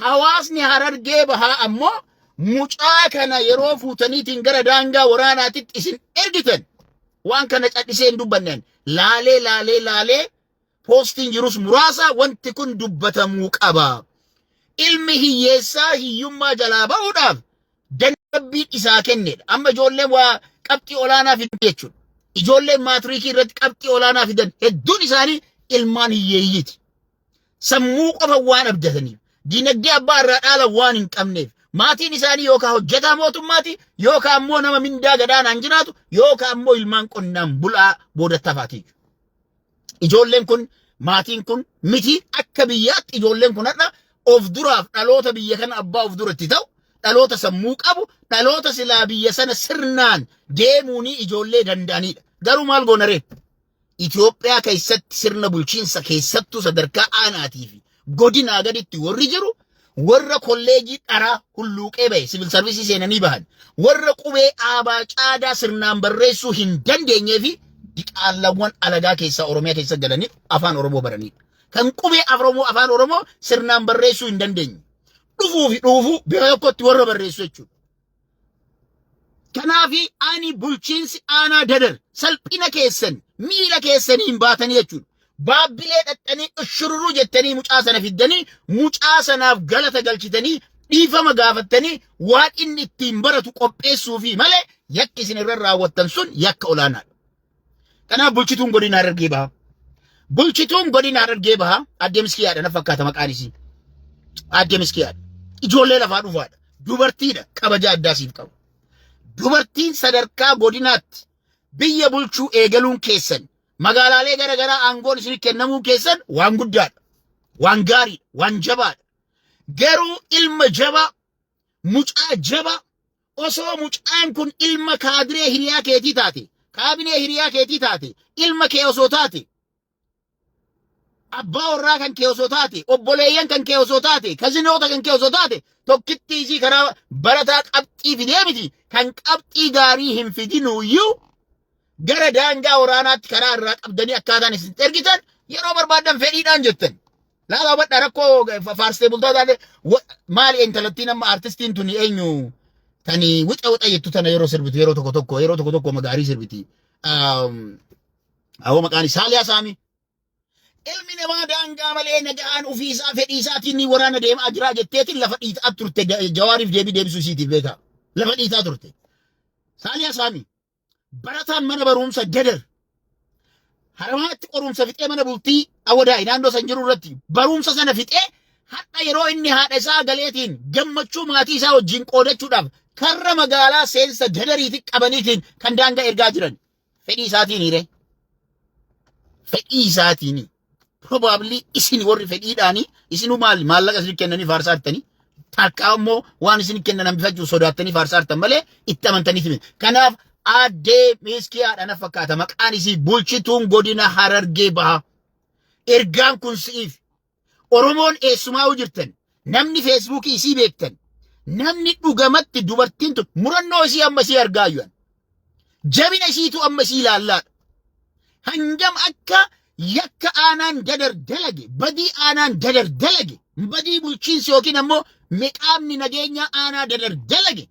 Hawaasni Harargee Bahaa ammoo mucaa kana yeroo fuutaniitiin gara daangaa waraanaatitti isin ergitan waan kana cadhisee hin dubbanneen laalee laalee laalee poostiin jirus muraasa, wanti kun dubbatamuu qaba. Ilmi hiyyeessaa hiyyummaa jalaa ba'uudhaaf dandeettiin isaa kennedha. Amma ijoolleen waa qabxii olaanaa fidan jechuudha. Ijoolleen maatiriikii irratti qabxii olaanaa fidan hedduun isaanii ilmaan hiyyeeyyiiti. Sammuu qofa waan abdataniif, diinagdee abbaa irraa dhaalan waan hin qabneef, maatiin isaanii yookaan hojjetaa mootummaati, yookaan ammoo nama mindaa gadaanaan jiraatu, yookaan ammoo ilmaan qonnaan bulaa boodattafaati. Ijoolleen kun, maatiin kun miti, akka biyyaatti ijoolleen kun har'a of duraaf dhaloota biyya kana abbaa of duratti ta'u, dhaloota sammuu qabu, dhaloota silaa biyya sana sirnaan deemuunii ijoollee danda'anidha. Garuu maal goona ree? Itoophiyaa keessatti sirna bulchiinsa keessattuu sadarkaa aanaatii fi godinaa gaditti warri jiru warra kolleejii dharaa hulluuqee bahe, civil service seenanii bahan, warra qubee aabaa caadaa sirnaan barreessuu hin dandeenyee fi diqaallawwan alagaa keessaa Oromiyaa keessa galanii afaan Oromoo baranidha. Kan qubee Oromoo, afaan Oromoo sirnaan barreessuu hin dandeenye. Dhufuu fi dhuufuu bifa tokkotti warra barreessu jechuudha. Kanaafi ani bulchiinsi aanaa Dadar salphina keessan miila keessaniin baatanii jechuudha. Baabbilee dhaqxanii shururuu jettanii mucaa sana fiddanii, mucaa sanaaf galata galchitanii, dhiifama gaafattanii, waan inni ittiin baratu qopheessuu fi malee yakki isin irra raawwattan sun yakka olaanaadha. Kanaaf bulchituun godina Harargee Bahaa. Bulchituun godina Harargee Bahaa Addee Miskiyaadha na fakkaata maqaan isii. Addee Miskiyaadha. Ijoollee lafaa dhufaadha. Dubartiidha, kabaja addaa siif qabu. Dubartiin sadarkaa godinaatti biyya bulchuu eegaluun keessan, magaalaalee gara garaa aangoon isin kennamuun keessan waan guddaadha. Waan gaariidha. Waan jabaadha. Garuu ilma jabaa, mucaa jabaa, osoo mucaan kun ilma kaadiree hiriyaa keetii taate, kaabinee hiriyaa keetii taate, ilma kee osoo taate, abbaa warraa kan kee osoo taate, obboleeyyan kan kee osoo taate, kazinoota kan kee osoo taate, tokkitti isii karaa barataa qabxii fidee miti, kan qabxii gaarii hin fidinuyyuu gara daangaa waraanaatti karaa irraa qabdanii akkaataan isin ergitan, yeroo barbaadan fedhiidhaan jettan. Laala, hubadhaa, rakkoo faarsitee bultoota maali? Intalattiin amma artistiin tuni eenyu tani wixa wixa jettu tana yeroo sirbitu, yeroo tokko tokko magaarii sirbiti. Awwa, maqaan Saaliyaa Saami. Ilmi namaa daangaa malee nagaan ofiisaa fedhii isaatiin ni waraana deemaa jira jetteetiin lafa dhiitaa turte. Jawaariif deebii deebisuu isiitiif beekaa. Lafa dhiitaa turte. Saaliyaa Saami. Barataan mana barumsa Dadar Haramaatti qorumsa fixee, mana bultii Awwadaay naannoo san jiru irratti barumsa sana fixee, hadha yeroo inni haadha isaa galeetiin gammachuu maatii isaa wajjin qoodachuudhaaf karra magaalaa seensa Dadariitti qabaniitiin kan daangaa ergaa jiran fedhii isaatiin hiire. Fedhii isaatiin probably isin warri fedhiidhaanii isinuu maal maallaqa isin kennanii faarsaa jirtanii, takka immoo waan isin kennan hambifachuu sodaattanii faarsaa jirtan malee itti amantanii miti. Kanaaf Aaddee Miskiyaadha na fakkaata maqaan isii, bulchituun godina Harargee Bahaa. Ergaan kun si'iif. Oromoon eessumaa jirtan, namni Feesbuukii isii beektan, namni dhugamatti dubartiin tun murannoo isii amma isii argaa jiran, jabina isiitu amma isii ilaallaadha. Hangam akka yakka aanaan Dadar dalage, badii aanaan Dadar dalage, badii bulchiinsi yookiin ammoo qaamni nageenyaa aanaa Dadar dalage,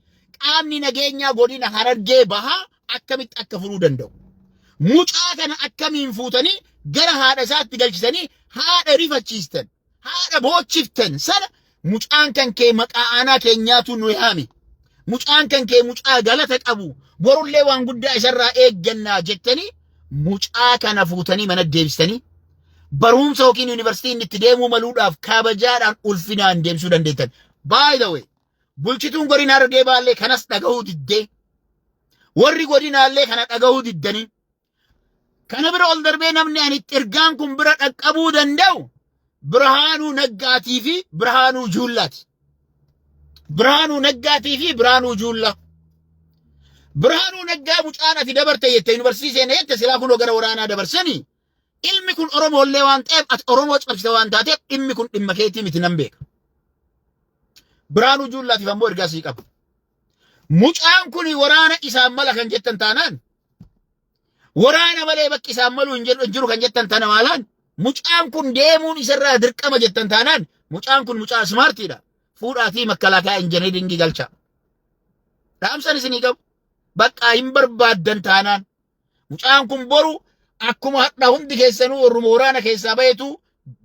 qaamni nageenyaa godina Harargee Bahaa akkamitti akka furuu danda'u. Mucaa kana akkamiin fuutanii gara haadha isaatti galchisanii haadha rifachiistan, haadha boochiftan sana, mucaan kan kee maqaa aanaa keenyaatu nu yaame. Mucaan kan kee mucaa galata qabu, borullee waan guddaa isarraa eeggannaa jettanii mucaa kana fuutanii mana deebistanii barumsa yookiin yuunivarsiitii inni itti deemuu maluudhaaf kabajaadhaan ulfinaan deemsuu dandeettan. By the way, bulchituun godina Harargee Baallee kanas dhagahuu diddee, warri godinaallee kana dhagahuu diddanii, kana bira ol darbee namni ani itti ergaan kun bira dhaqqabuu danda'u Birhaanuu Naggaatii fi Birhaanuu Juullaati. Birhaanuu Naggaatii fi Birhaanuu Juullaa. Birhaanuu Naggaa, mucaan ati dabarte jette, yuunivarsiitii seene jette, silaa kunoo gara waraanaa dabarsanii, ilmi kun Oromoollee waan ta'eef, ati Oromoo cabsite waan taateef, dhimmi kun dhimma keetii miti nan beeka. Birhaanuu Juullaatiif ammoo ergaa sii qaba. Mucaan kun waraana isaan mala kan jettan taanaan, waraana malee bakki isaan maluu hin jiru kan jettan tana maalaan, mucaan kun deemuun isarraa dirqama jettan taanaan, mucaan kun mucaa smartiidha. Fuudhaatii makalaakaa engineeringii galcha. Dhaamsan isinii qabu. Bakka hin barbaaddan taanaan. Mucaan kun boru akkuma hadha hundi keessanuu warruma waraana keessaa bahetu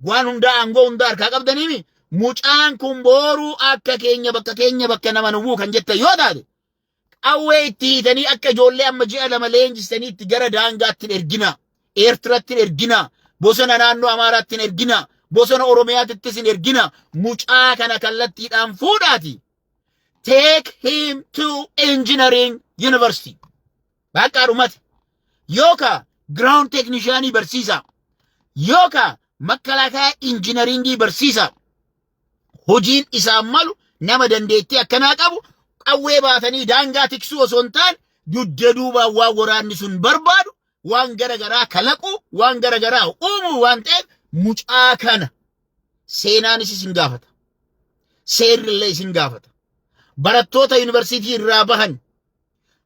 waan hundaa, aangoo hundaa harkaa qabdaniimi. Mucaan kun boru akka keenya bakka keenya bakka nama nuwuu kan jettan yoo taate, qawwee itti hiitanii akka ijoollee amma ji'a 2 leenjistanii itti gara daangaatti hin ergina. Eertiratti hin ergina. Bosona naannoo Amaaraatti hin ergina. Bosona Oromiyaattis hin ergina. Mucaa kana kallattiidhaan fuudhaati. Take him to engineering university. Bakka dhumate. Yookaan ground technicianii barsiisa. Yookaan makalaakaa engineeringii barsiisa. Hojiin isaan malu, nama dandeettii akkanaa qabu, qawwee baatanii daangaa tiksuu osoo hin taane, dugda duubaan waan waraanni sun barbaadu, waan gara garaa kalaqu, waan gara garaa uumuu waan ta'eef, mucaa kana seenaanis isin gaafata. Seerrillee isin gaafata. Barattoota yuunivarsiitii irraa bahan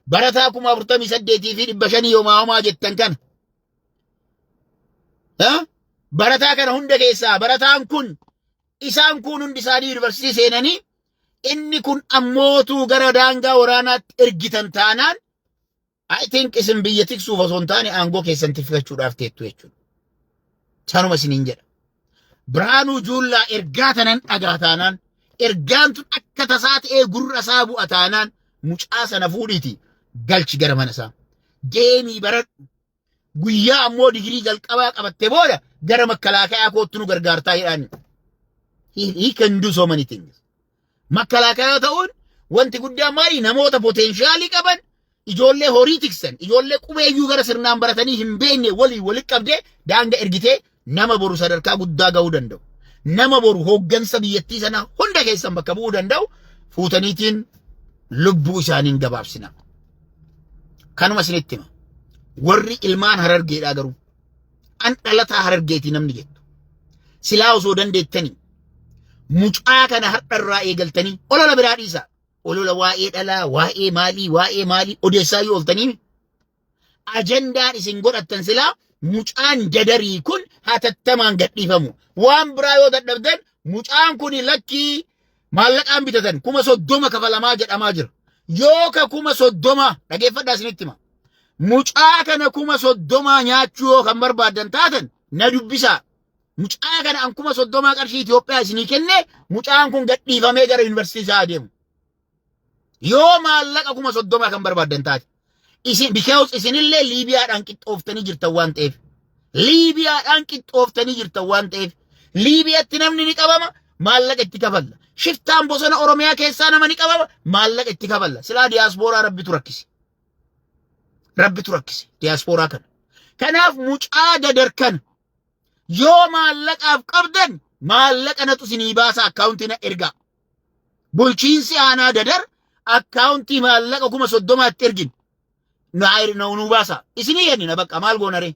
barataa 48,500 yomaa homaa jettan kana. Barataa kana hunda keessaa barataan kun, isaan kun hundi isaanii yuunivarsiitii seenanii, inni kun ammootuu gara daangaa waraanaatti ergitan taanaan, I think isin biyya tiksuuf osoo hin taane aangoo keessan tikfachuudhaaf teettu jechuudha. Sanuma isiniin jedha. Birhaanuu Juullaa, ergaa tanan dhagaa taanaan, ergaan tun akka tasaa ta'ee gurra isaa bu'a taanaan, mucaa sana fuudhiiti galchi gara mana isaa. Deemii baradhu. Guyyaa ammoo digirii jalqabaa qabatte booda gara makalaakaa kootti nu gargaartaa jedhaan. He can do so many things. Makalaakaa ta'uun wanti guddaan maali? Namoota potentialii qaban, ijoollee horii tiksan, ijoollee qubeeyyuu gara sirnaan baratanii hin beekne walii walitti qabdee daanga ergitee nama boru sadarkaa guddaa ga'uu danda'u. Nama boru hooggansa biyyattii sanaa hunda keessan bakka bu'uu danda'u fuutaniitiin lubbuu isaaniin gabaabsina. Kanuma isinitti hima. Warri ilmaan Harargeedhaa garuu, an dhalataa Harargeetii namni jettu, silaa osoo dandeettanii mucaa kana har'arraa eegaltanii olola biraa dhiisaa. Olola waa'ee dhalaa, waa'ee maalii, waa'ee maalii odeessaa yoo ooltanii, ajandaan isin godhattan silaa mucaan Dadarii kun hatattamaan gadhiifamu. Waan biraa yoo dadhabdan, mucaan kun lakkii maallaqaan bitatan, 30,000 kafalamaa jedhamaa jira. Yoo ka 30,000, dhageeffadhaa, isinitti hima. Mucaa kana 30,000 nyaachuu yoo kan barbaaddan taatan, na dubbisaa. Mucaa kana an 30,000 qarshii Itoophiyaa isinii kenne, mucaan kun gadhiifamee gara yuunivarsiitii isaa adeemu. Yoo maallaqa 30,000 kan barbaaddan taate. Isin, because isinillee Liibiyaadhaan qixxooftanii jirtan waan ta'eef. Liibiyaadhaan qixxooftanii jirtan waan ta'eef. Liibiyaatti namni ni qabama, maallaqa itti kafalla. Shiftaan bosona Oromiyaa keessaa nama ni qabama, maallaqa itti kafalla. Silaa diyaaspooraa Rabbitu rakkise. Rabbitu rakkise diyaaspooraa kana. Kanaaf mucaa Dadar kana yoo maallaqaaf qabdan, maallaqa natu isinii baasa, akkaawuntii na ergaa. Bulchiinsi aanaa Dadar akkaawuntii maallaqa 30,000tti ergin. Nu baasa. Isinii kennina, bakka maal goonare.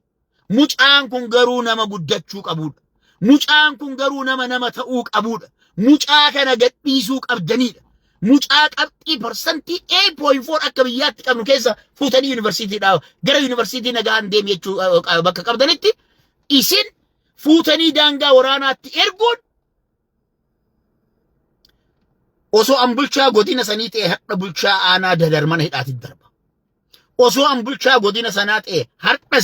Mucaan kun garuu nama guddachuu qabudha. Mucaan kun garuu nama nama ta'uu qabudha. Mucaa kana gadhiisuu qabdanidha. Mucaa qabxii 8.4% akka biyyaatti qabnu keessa fuutanii yuunivarsiitiidhaa gara yuunivarsiitii nagaan deemi jechuu bakka qabdanitti, isin fuutanii daangaa waraanaatti erguun, osoo an bulchaa godina sanii ta'e, hadha bulchaa aanaa Dadar mana hidhaatti darba. Osoo an bulchaa godina sanaa ta'e, har'a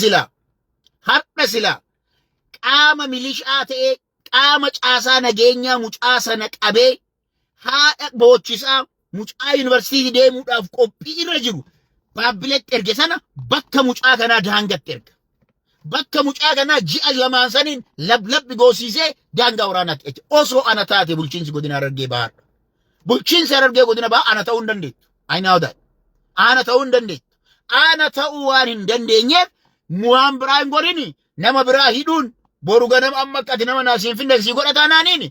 silaa qaama milishaa ta'ee, qaama caasaa nageenyaa mucaa sana qabee, haadha boochisaa, mucaa yuunivarsiitii deemuudhaaf qophii irra jiru Baabbiletti erge sana bakka mucaa kanaa daangatti erga. Bakka mucaa kanaa ji'a 2n saniin lablabbi goosiisee daangaa waraanaatti erge. Osoo ana taate bulchiinsi godina Harargee Bahaadha. Bulchiinsi Harargee godina Bahaa ana ta'uu hin dandeettu. I know that. Ana ta'uu hin dandeettu. Ana ta'uu waan hin dandeenyeef, waan biraa hin godhini, nama biraa hidhuun boru ganama amma akka ati nama naasiin finne sii godhataa naaniini.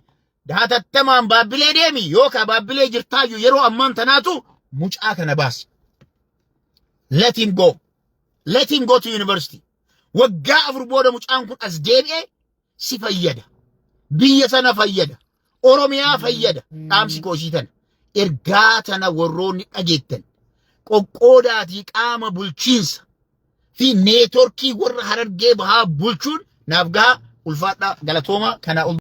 Hatattamaan Baabbilee deemi, yookaan Baabbilee jirtaayyuu yeroo ammaan tanaatu mucaa kana baasi. Let him go. Let him go to university. Waggaa 4 booda mucaan kun as deebi'ee si fayyada. Biyya sana fayyada. Oromiyaa fayyada. Dhaamsi koosii tana. Ergaa tana warroonni dhageettan, qoqqoodaatii qaama bulchiinsa fi networkii warra Harargee Bahaa bulchuun naaf gahaa. Ulfaadhaa, galatooma kanaa ol.